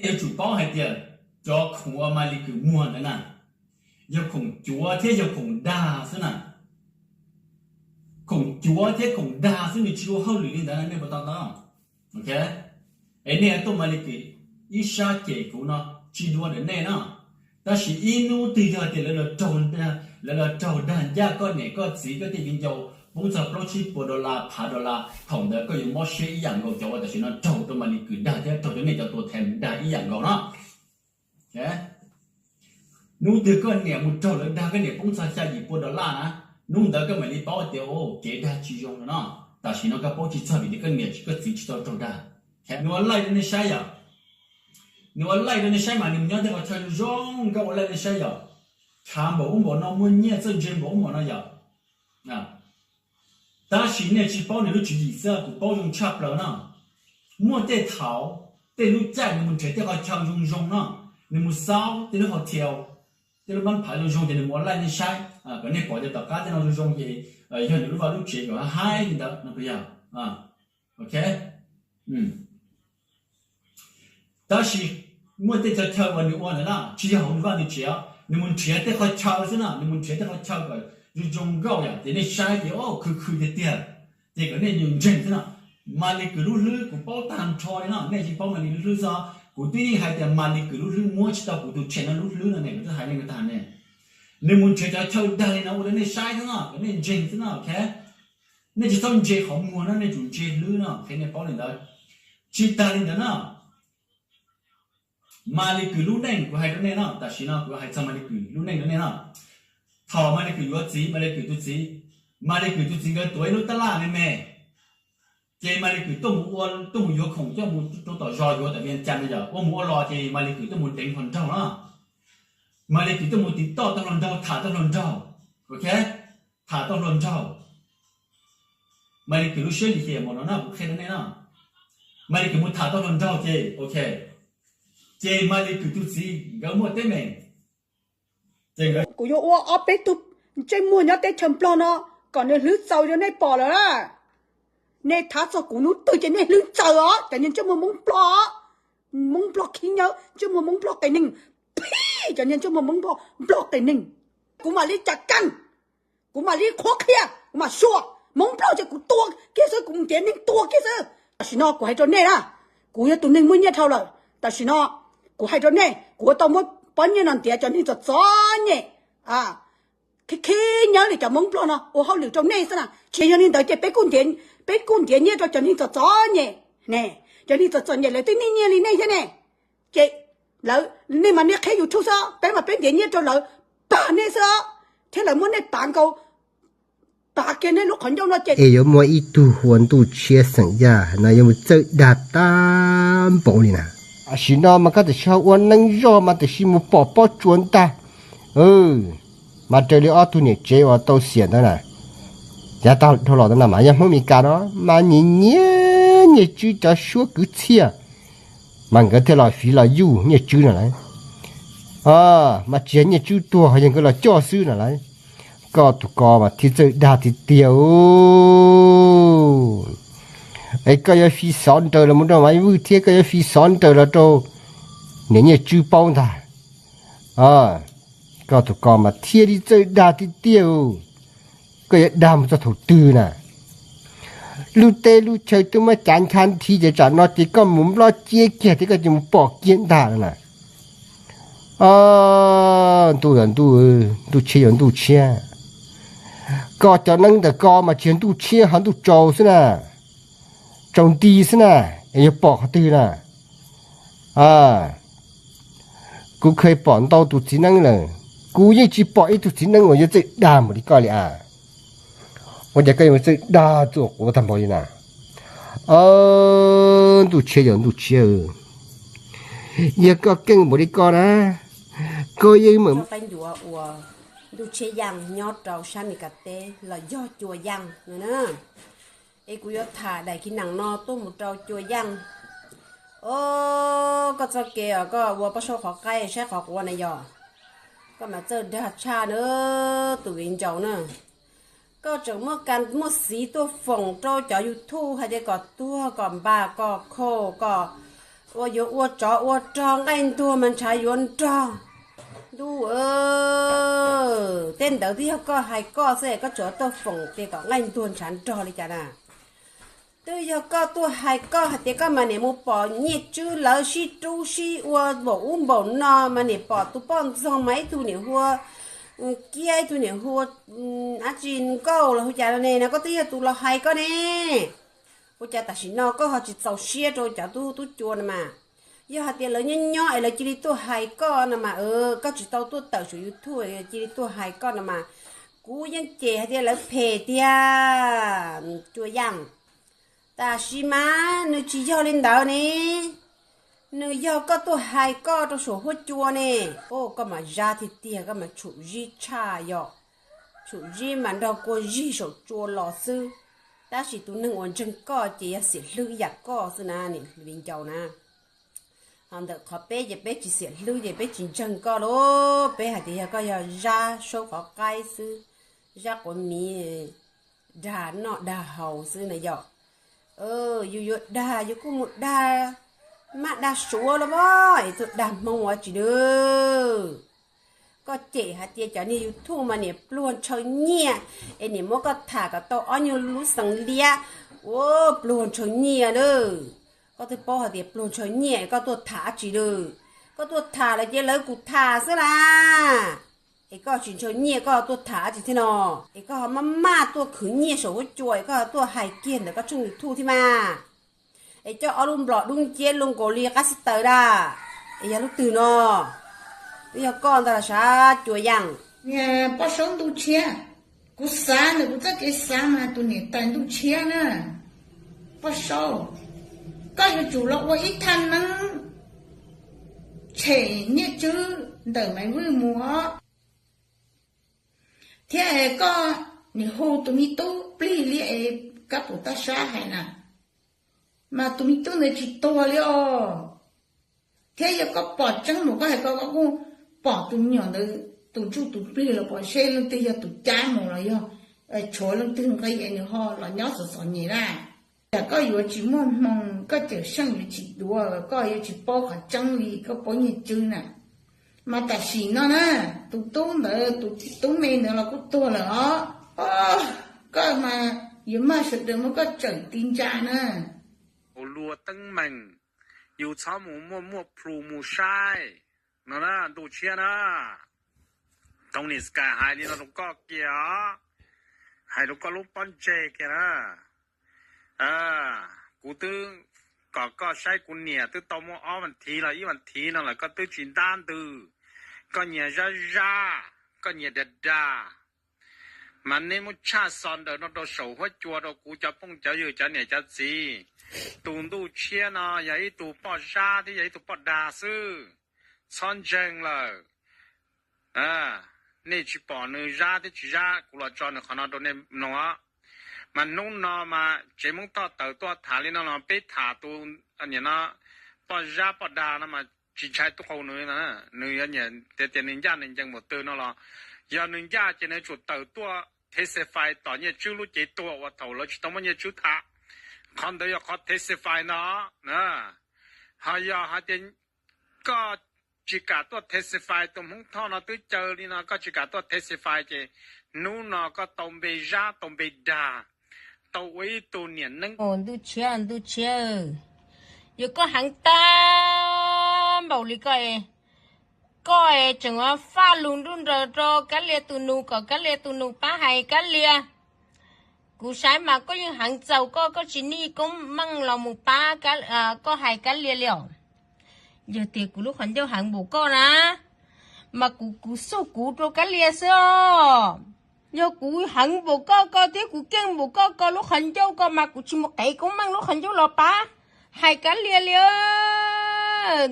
Yuav tsum paub hais tias cov khoom uas Maly Kue muag ntawd na, yog khoom cuav thiab yog khoom dag xwb na. Khoom cuav thiab khoom dag xwb, nws tsis ua hauj lwm li ntawd na, nej puas to taub? Ok, es nej tuaj Maly Kue ib sab cem kuv no tsis dua ntawm nej na. Tab sis ib hnub twg yog tias lawv los raug dag ncaj koj niam koj txiv koj tej viv ncaus poob txog plaub tsib puas dollar phav dollar, thaum ntawd koj yuav mob siab ib yam nkaus cov uas tam sim no raug rau Maly Kue dag thiab raug rau nej cov tua theem dag ib yam nkaus na. Hnub twg koj niam mus raug lawv dag koj niam poob txog xya yim pua dollar na, hnub ntawd koj mam li paub tias kev dag tsis zoo no no. Tam sim no koj paub tsis txog vim tias koj niam koj txiv tsis tau raug dag. Nws ua laij rau nej saib yom, nws ua laij rau nej saib mas nws mus nyob tej qhov chaw zoo zoo nkauj ua laij nej saib yom, tshav npaum ub npaum no, muaj nyiaj txawj ntse npaum ub npaum no yom. Tab sis nej tsis paub nws lub tswv yim xwb, kuv paub zoo tshaj plaws no. Muaj tej thaum tej lub caij nws mus nrhiav tej qhov chaw zoo zoo no, nws mus xaub tej lub hotel, tej lub pab phav zoo zoo ces nws mus ua laij nej saib, kom nej pom tias tom qab tej no zoo zoo ces yog nws lub vaj lub tsev kom haib li ntawd no puas yog? Ok, tab sis muaj tej chaw chaw uas nws ua ntawd na tsis yog hauv nws vaj nws tsev, nws mus nrhiav tej qhov chaw xwb na, nws mus nrhiav tej qhov chaw kom zoo zoo nkauj yom, ces nej saib ces khw khw tiag tiag, ces kom nej ntseeg xwb no. Maly Kue lub hlwb kuv paub tag nrho li no, nej tsis paub Maly Kue lub hlwb xwb, kuv twb yeej hais tias Maly Kue lub hlwb muab tsis tau kuv tus channel lub hlwb no ne, kuv twb hais nej tag ne. Nws mus nrhiav cov chaw dag li no ua rau nej saib xwb no, kom nej ntseeg xwb no, ok. Nej tsis txhob ntse qhov muag no, nej tsum ntse hlwb no, qhia nej paub li ntawd. Tsis tas li ntawd no, Maly Kue lub neej kuv hais rau nej no, tam sim no kuv hais txog Maly Kue lub neej rau nej no. Thaum Maly Kue yuav txiv, Maly Kue tus txiv, Maly Kue tus txiv nkawd tuav ib lub tab laj me me, ces Maly Kue tuaj mus ua, tuaj mus yuav khoom coj mus rau tom zos yuav tom Vias Cas no yom, ua mus ua los ces Maly Kue tuaj mus deev hluas nraug no. Maly Kue tuaj mus tiv toj tau hluas nraug, tham tau hluas nraug, ok, tham tau hluas nraug. Maly Kue lub siab lim hiam npaum no no kuv qhia rau nej no. Maly Kue mus tham tau hluas nraug ces ok, ces Maly Kue tus txiv nkawd muaj teeb meem. Kuv yuav ua ob peb tug ntsej muag nyob teb chaws Nplog no kom nws hlwb txaus rau nej pom lawm na. Nej thab txog kuv hnub twg ces nej hlwb txaus os, cov niag ntsej muag Hmoob Nplog, Hmoob Nplog khib nyob, ntsej muag Hmoob Nplog qias neeg, phij, cov niag ntsej muag Hmoob Nplog qias neeg. Kuv mam li cas kaj, kuv mam li qhuab qhia, kuv mam suas Hmoob Nplog ces kuv tua kiag xwb, kuv ntiav neeg tua kiag xwb. Tam sim no kuv hais rau nej na, kuv yog tus neeg muaj nyiaj dhau lawm, tam sim no kuv hais rau nej, kuv ua tau muab pob nyiaj no ntiav cov neeg txom txom nyem, khib khib nyob li cov Hmoob Nplog no ua hauj lwm rau nej xwb na. Tsis yog li ntawd ces peb kuj ntiav nyiaj rau cov neeg txom txom nyem ne, cov neeg txom txom nyem lawv twb nyiaj nyiaj li nej thiab ne. Ces lawv, nej mas nej qheb YouTube xwb, peb mas peb ntiav nyiaj rau lawv pab nej xwb, thiab lawv muab nej pav nkaus, pav kiag nej lub qhov ncauj no ces es yuav muaj ib tug hu ua Ntuj Tshiab xeem Yaj no yuav mus txawj dag tag npaum li na. Tam sim no mas koj tam sim ho ua neej zog mas tam sim mus pom pob tsuas ntag. Mas raws li ob tug niam tsev uas tau xiam ntawd na, yav tag dhau los ntawd no mas yog Hmoob Meskas no mas nyiam nyiam Nyiaj Tswb cov suab kwv txhiaj, mas nkawd thiaj los fiv los yuj Nyiaj Tswb no lauj. Mas tsis yog Nyiaj Tswb tuag, yog nkawd los coj xwb no lauj. Koj tus ko mas thiaj txawj dag tiag tiag. Es koj yuav fiv xov nraws los mus rau Maiv Vwj thiab koj yuav fiv xov nraws los rau niam Nyiaj Tswb paub ntag. Koj tus ko mas thiaj li txawj dag tiag tiag. Koj yuav dag mus txog thaum twg na? Lub teb lub chaw twb muab cav ncha nthi ces tsam no ces koj mus nplob ciab kiag thiab koj cia mus pom kiag ntag no na. Ntuj, ntuj, ntuj tshiab yuav ntuj tshiab. Koj cov neeb ntawm koj mas tsis yog ntuj tshiab ho ntuj tsaus xwb na, tsaus nti xwb na, es yuav pom qhov twg na? Kuv kheev pom ntau tus txiv neeb lawm, kuv yeej tsis pom ib tug txiv neeb uas yuav txawj dag npaum li koj li as. Ua cas koj yuav txawj dag txuas quav tag npaum li na? Ntuj tshiab yog ntuj tshiab, yog koj keej npaum li koj na, koj yeej meem. Qaib ncuav uas ntuj tshiab yaj nyob rau sab Meskas teb los yog cua yaj no na. Es kuv yuav tham daim kiv neem no tuaj mus rau cua yaj. O, koj txoj kev os, koj ua pob saub qhov qaib saib qhov quav na yog, koj mas txawj dag tshaj na tus viv ncaus na. Koj tseem muaj ka muaj xiv tuaj foom rau cov YouTube hais tias kom tuag kom npam kom khau kom Ua yuav ua tsov ua rog nqaij ntuag mas ntshav yuav nrog. Ntuj, tej ntawd twb yog koj hais koj xwb, koj tsuas tuaj foom tias kom nqaij ntuag ntshav nrog li cas na. Twb yog koj tuaj hais koj hais tias koj mas niam mus pom Nyiaj Tswb lawv sib rub sib ua npaum ub npaum no mas niam pom tus poj ntxoog mas ib tug niam hu ua Kiab, ib tug niam hu ua dab tsi Nkauj los hu cas ne, no koj twb yog tus los hais koj ne. Ua cas tam sim no koj ho tsis txaus siab rau cov tub tub cua no mas? Yog hais tias lawv nyob nyob es lawv cia li tuaj hais koj no mas, koj tsis tau tuaj tawm saum YouTube cia li tuaj hais koj no mas, kuv yeej cem hais tias lawv phem tiag. Cua Yaj, tam sim mas nws tsis yog li ntawd ne. Nws yog koj tuaj hais koj rau saum huab cua ne. Koj mas zab tiag tiag, koj mas tshum zib tshaj yom. Tshum zib mas nrog kua zig saum tsua los xwb. Tab sis tus neeg uas ntseeg koj ces yog xiam hlwb ib yam koj xwb na, niam viv ncaus na. Ho ntawm qhov peb ces peb tsis xiam hlwb ces peb tsis ntseeg koj lauj, peb hais tias yog koj yog zab saub qhov qaib xwb, zab quav miv, dag noj dag haus xwb na yom. Yus yuav dag yus kuj mus dag mab dag suav los mas, es tuaj dag Hmoob ua tsis dab. Koj cem hais tias cov niag YouTube mas niam pluag ntshaw nyiaj, es niam muab koj tham kom tau ob nyuag lub xeev liab, ua pluag ntshaw nyiaj lawm. Koj twb paub hais tias pluag ntshaw nyiaj es koj tuaj tham dab tsi lawm? Koj tuaj tham lawm ces lawv kuj tham xwb las. Es koj tsis ntshaw nyiaj koj tuaj tham dab tsi thiab no? Es koj ho maj maj tuaj khwv nyiaj saum huab cua es koj ho tuaj hais kiag ntawm koj tshooj YouTube thiab mas. Es coj ob lub nplom dub nciab luaj nkaus li qab xib taws dab, es yog lub twg no? Twb yog koj ntag los sav Cua Yaj. Niam poj saub Ntuj Tshiab, kuv xav ntawm kuv txoj kev xav mas tus niam tais Ntuj Tshiab na, poj saub, koj yuav tsum los ua ib thaj neeb tshem Nyiaj Tswb ntawm Maiv Vwj mus os. Thiab koj nim hu tus me tub plig li es kab pum taj sab hais na, mas tus me tub ntawd tsis tuag li os. Thiab yog koj pom tseeb mus koj hais ko koj kuj pom tus me nyuam ntawd tus ntsuj tus plig los pom seb leej twg yog tus cab mus los yog tshuav leej twg nqi es nws ho los nyob txom txom nyem na. Yam koj yuav tsis muaj hmoo, koj cawm seej yuav tsis duav, koj yuav tsis paub qhov tseeb li koj paub Nyiaj Tswb na. Mas tam sim no na, tus tub ntawd tus tub me ntawd los kuj tuag lawm os. Koj mas yuav mag sawv daws muab koj tsawm ti ntsa na. Ua luaj teeb meem, yus txhob mus muaj muaj plhu mus saib no na Ntuj Tshiab na. Tony Sky hais li no rau koj kiag os, hais rau koj lub pob ntseg kiag na. Kuv twb kom koj saib kuv niam twb tau muaj ob vas thiv los ib vas thiv no lawm koj twb tsis ntab ntws. Koj nyias zab zab, koj nyias dag dag. Mas neb muab tshaj xov nraws no rau saum huab cua rau kuv cov phooj cov ywg cov niam cov txiv. Tus Ntuj Tshiab no yog ib tug poj zab thiab yog ib tug poj dag xwb. Txhob ntseeg lawm. Nej tsis pom nws zab thiab tsis zab, kuv los tso nws qhov no rau nej mloog os. Mas hnub no mas tsev Hmoob Thoj tawm tuaj tham li no los peb tham tus, nim no poj zab poj dag no mas tsis ntshai tuaj qau nws. Nws yuav nyiam tias tias nws ncaj nws ncees npaum twg no los, yog nws ncaj ces nws tsum tawm tuaj testify tom Nyiaj Tswb lub cev tuag uas thaum lawv tsis tau muab Nyiaj Tswb tham. Qhov ntawd yog qhov testify ntag. Ho yog hais tias koj tsis kam tuaj testify, tus Hmoob Thoj no twb caw li no koj tsis kam tuaj testify ces hnub no koj tau npe zab tau npe dag, tau ua ib tug niam neeb. Ntuj Tshiab, Ntuj Tshiab, yog koj heev tag npaum li koj, koj tseem faj lus nruj nraws rau Kab Lia tus nus kom Kab Lia tus nus pab hais Kab Lia. Kuv saib mas koj yeej heev txaus koj, koj tsis nij Koob Meej los mus pab koj hais Kab Lia li os. Yog tias kuv lub qhov ncauj heev npaum koj na, mas kuv kuv xub kuv rau Kab Lia xwb os. Yog kuv heev npaum koj ko thiab kuv keej npaum koj ko lub qhov ncauj ko mas kuv tsis mus qev Koob Meej lub qhov ncauj los pab hais Kab Lia li.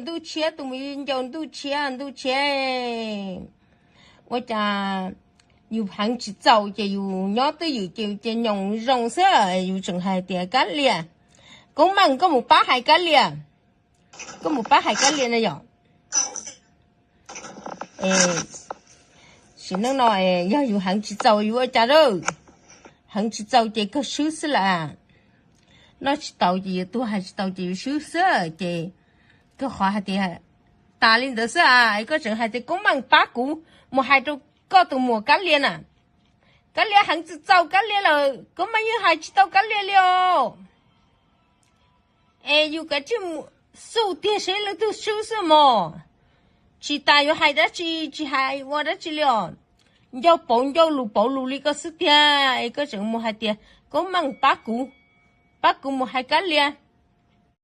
Ntuj Tshiab tus me ncaus, Ntuj Tshiab, Ntuj Tshiab, ua cas yus heev tsis txaus ces yus nyob twj ywm ces ces nyoos zoo xwb. Yus tseem hais tias Kab Lia, Koob Meej koj mus pab hais Kab Lia, koj mus pab hais Kab Lia na yom. Sim neej no yog yus heev tsis txaus yus ua cas lawm. Heev tsis txaus ces kawg swb xwb las. Noj tsis tau ces yus tuag, hais tsis tau ces yus swb xwb ces Koj qhov hais tias tas li ntawd xwb a, es koj tseem hais tias Koob Meej pab kuv mus hais rau koj tus muam Kab Lia na. Kab Lia heev txwm txaus Kab Lia lawm, Koob Meej yeej hais tsis tau Kab Lia li os. Es yus kav tsij mus xub tiag seb leej twg swb xwb mog. Tsis tas yuav hais dab tsi, tsis hais ua dab tsi li os. Ncauj pauv ncauj lus pauv lus li koj xwb tiag, es koj tseem mus hais tias Koob Meej pab kuv, pab kuv mus hais Kab Lia.